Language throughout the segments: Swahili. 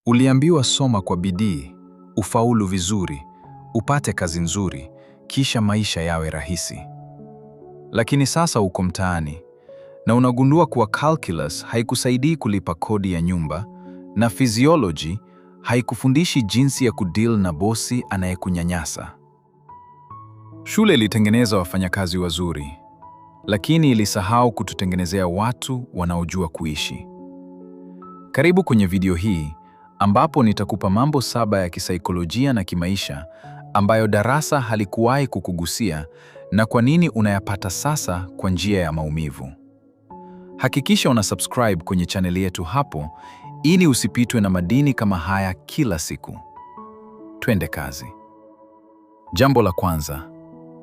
Uliambiwa soma kwa bidii, ufaulu vizuri, upate kazi nzuri, kisha maisha yawe rahisi. Lakini sasa uko mtaani na unagundua kuwa calculus haikusaidii kulipa kodi ya nyumba na physiology haikufundishi jinsi ya kudeal na bosi anayekunyanyasa. Shule ilitengeneza wafanyakazi wazuri, lakini ilisahau kututengenezea watu wanaojua kuishi. Karibu kwenye video hii ambapo nitakupa mambo 7 ya kisaikolojia na kimaisha ambayo darasa halikuwahi kukugusia na kwa nini unayapata sasa kwa njia ya maumivu. Hakikisha una subscribe kwenye chaneli yetu hapo ili usipitwe na madini kama haya kila siku. Twende kazi. Jambo la kwanza,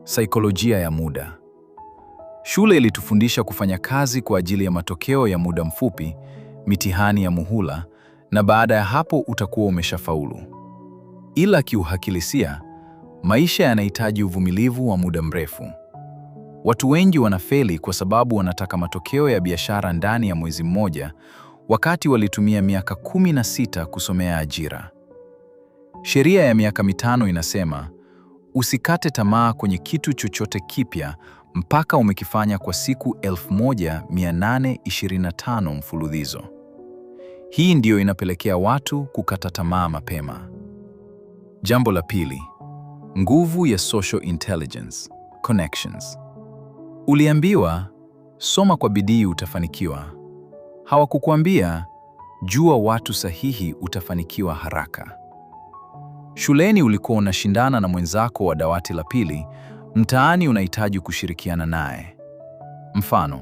saikolojia ya muda. Shule ilitufundisha kufanya kazi kwa ajili ya matokeo ya muda mfupi, mitihani ya muhula, na baada ya hapo utakuwa umeshafaulu. Ila kiuhalisia, maisha yanahitaji uvumilivu wa muda mrefu. Watu wengi wanafeli kwa sababu wanataka matokeo ya biashara ndani ya mwezi mmoja, wakati walitumia miaka 16 kusomea ajira. Sheria ya miaka 5 inasema, usikate tamaa kwenye kitu chochote kipya mpaka umekifanya kwa siku 1825 mfululizo. Hii ndiyo inapelekea watu kukata tamaa mapema. Jambo la pili, nguvu ya social intelligence, connections. Uliambiwa soma kwa bidii utafanikiwa. Hawakukuambia jua watu sahihi utafanikiwa haraka. Shuleni ulikuwa unashindana na mwenzako wa dawati la pili, mtaani unahitaji kushirikiana naye. Mfano,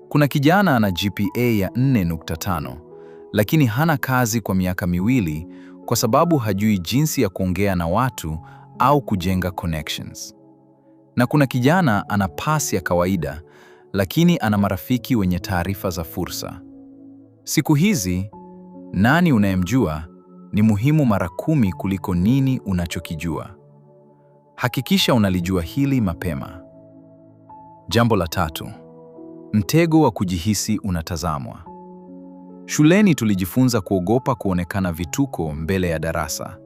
kuna kijana ana GPA ya 4.5 lakini hana kazi kwa miaka 2 kwa sababu hajui jinsi ya kuongea na watu au kujenga connections. Na kuna kijana ana pasi ya kawaida lakini ana marafiki wenye taarifa za fursa. Siku hizi, nani unayemjua ni muhimu mara 10 kuliko nini unachokijua. Hakikisha unalijua hili mapema. Jambo la tatu, mtego wa kujihisi unatazamwa. Shuleni tulijifunza kuogopa kuonekana vituko mbele ya darasa.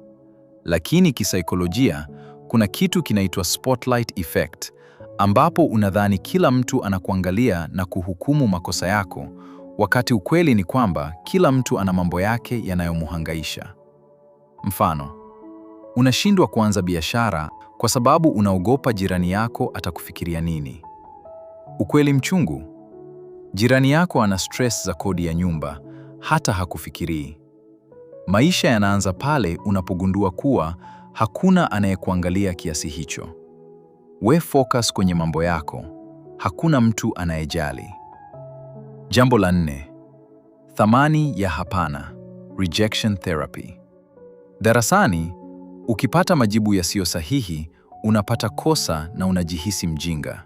Lakini kisaikolojia, kuna kitu kinaitwa spotlight effect, ambapo unadhani kila mtu anakuangalia na kuhukumu makosa yako, wakati ukweli ni kwamba kila mtu ana mambo yake yanayomuhangaisha. Mfano, unashindwa kuanza biashara kwa sababu unaogopa jirani yako atakufikiria nini. Ukweli mchungu, jirani yako ana stress za kodi ya nyumba, hata hakufikirii. Maisha yanaanza pale unapogundua kuwa hakuna anayekuangalia kiasi hicho. We focus kwenye mambo yako, hakuna mtu anayejali. Jambo la nne, thamani ya hapana, rejection therapy. Darasani, ukipata majibu yasiyo sahihi, unapata kosa na unajihisi mjinga.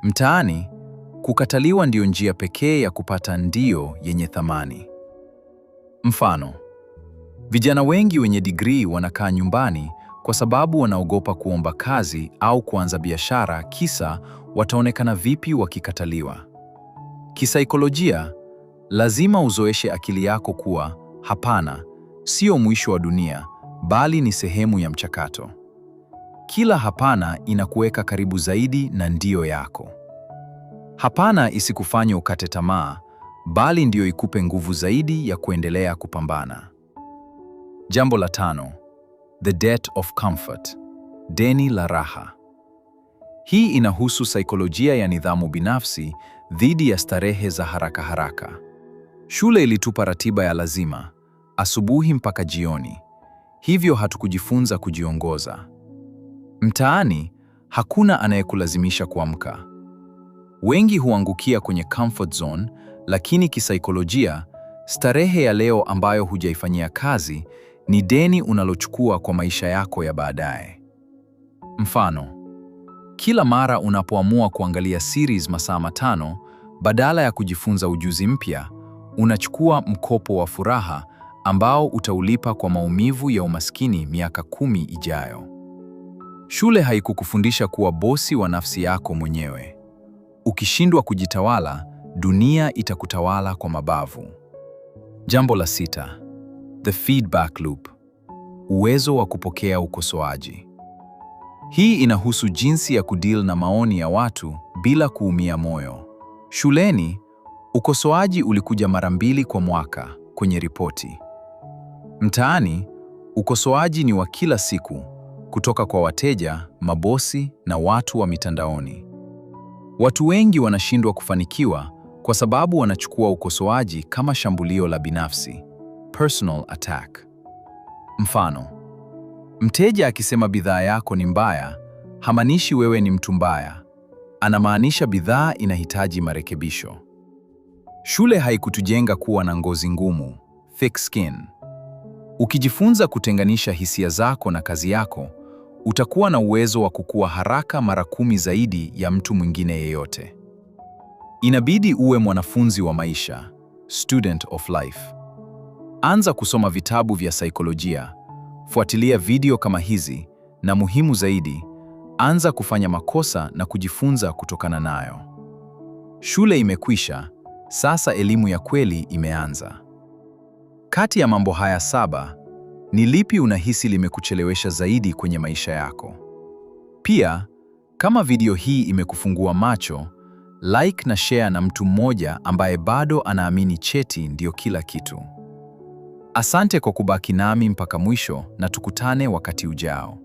Mtaani, kukataliwa ndiyo njia pekee ya kupata ndio yenye thamani. Mfano, vijana wengi wenye degree wanakaa nyumbani kwa sababu wanaogopa kuomba kazi au kuanza biashara, kisa wataonekana vipi wakikataliwa. Kisaikolojia, lazima uzoeshe akili yako kuwa hapana sio mwisho wa dunia, bali ni sehemu ya mchakato. Kila hapana inakuweka karibu zaidi na ndio yako. Hapana isikufanye ukate tamaa, bali ndiyo ikupe nguvu zaidi ya kuendelea kupambana. Jambo la tano, the debt of comfort, deni la raha. Hii inahusu saikolojia ya nidhamu binafsi dhidi ya starehe za haraka haraka. Shule ilitupa ratiba ya lazima, asubuhi mpaka jioni. Hivyo hatukujifunza kujiongoza. Mtaani, hakuna anayekulazimisha kuamka. Wengi huangukia kwenye comfort zone, lakini kisaikolojia, starehe ya leo ambayo hujaifanyia kazi ni deni unalochukua kwa maisha yako ya baadaye. Mfano, kila mara unapoamua kuangalia series masaa 5 badala ya kujifunza ujuzi mpya, unachukua mkopo wa furaha ambao utaulipa kwa maumivu ya umaskini miaka 10 ijayo. Shule haikukufundisha kuwa bosi wa nafsi yako mwenyewe. Ukishindwa kujitawala, dunia itakutawala kwa mabavu. Jambo la sita, The feedback loop, uwezo wa kupokea ukosoaji. Hii inahusu jinsi ya kudeal na maoni ya watu bila kuumia moyo. Shuleni, ukosoaji ulikuja mara mbili kwa mwaka kwenye ripoti. Mtaani, ukosoaji ni wa kila siku kutoka kwa wateja, mabosi na watu wa mitandaoni. Watu wengi wanashindwa kufanikiwa kwa sababu wanachukua ukosoaji kama shambulio la binafsi, personal attack. Mfano, mteja akisema bidhaa yako ni mbaya, hamaanishi wewe ni mtu mbaya. Anamaanisha bidhaa inahitaji marekebisho. Shule haikutujenga kuwa na ngozi ngumu, thick skin. Ukijifunza kutenganisha hisia zako na kazi yako, utakuwa na uwezo wa kukua haraka mara 10 zaidi ya mtu mwingine yeyote. Inabidi uwe mwanafunzi wa maisha, student of life. Anza kusoma vitabu vya saikolojia, fuatilia video kama hizi, na muhimu zaidi, anza kufanya makosa na kujifunza kutokana nayo. Shule imekwisha, sasa elimu ya kweli imeanza. Kati ya mambo haya 7, ni lipi unahisi limekuchelewesha zaidi kwenye maisha yako? Pia, kama video hii imekufungua macho, like na share na mtu mmoja ambaye bado anaamini cheti ndiyo kila kitu. Asante kwa kubaki nami mpaka mwisho na tukutane wakati ujao.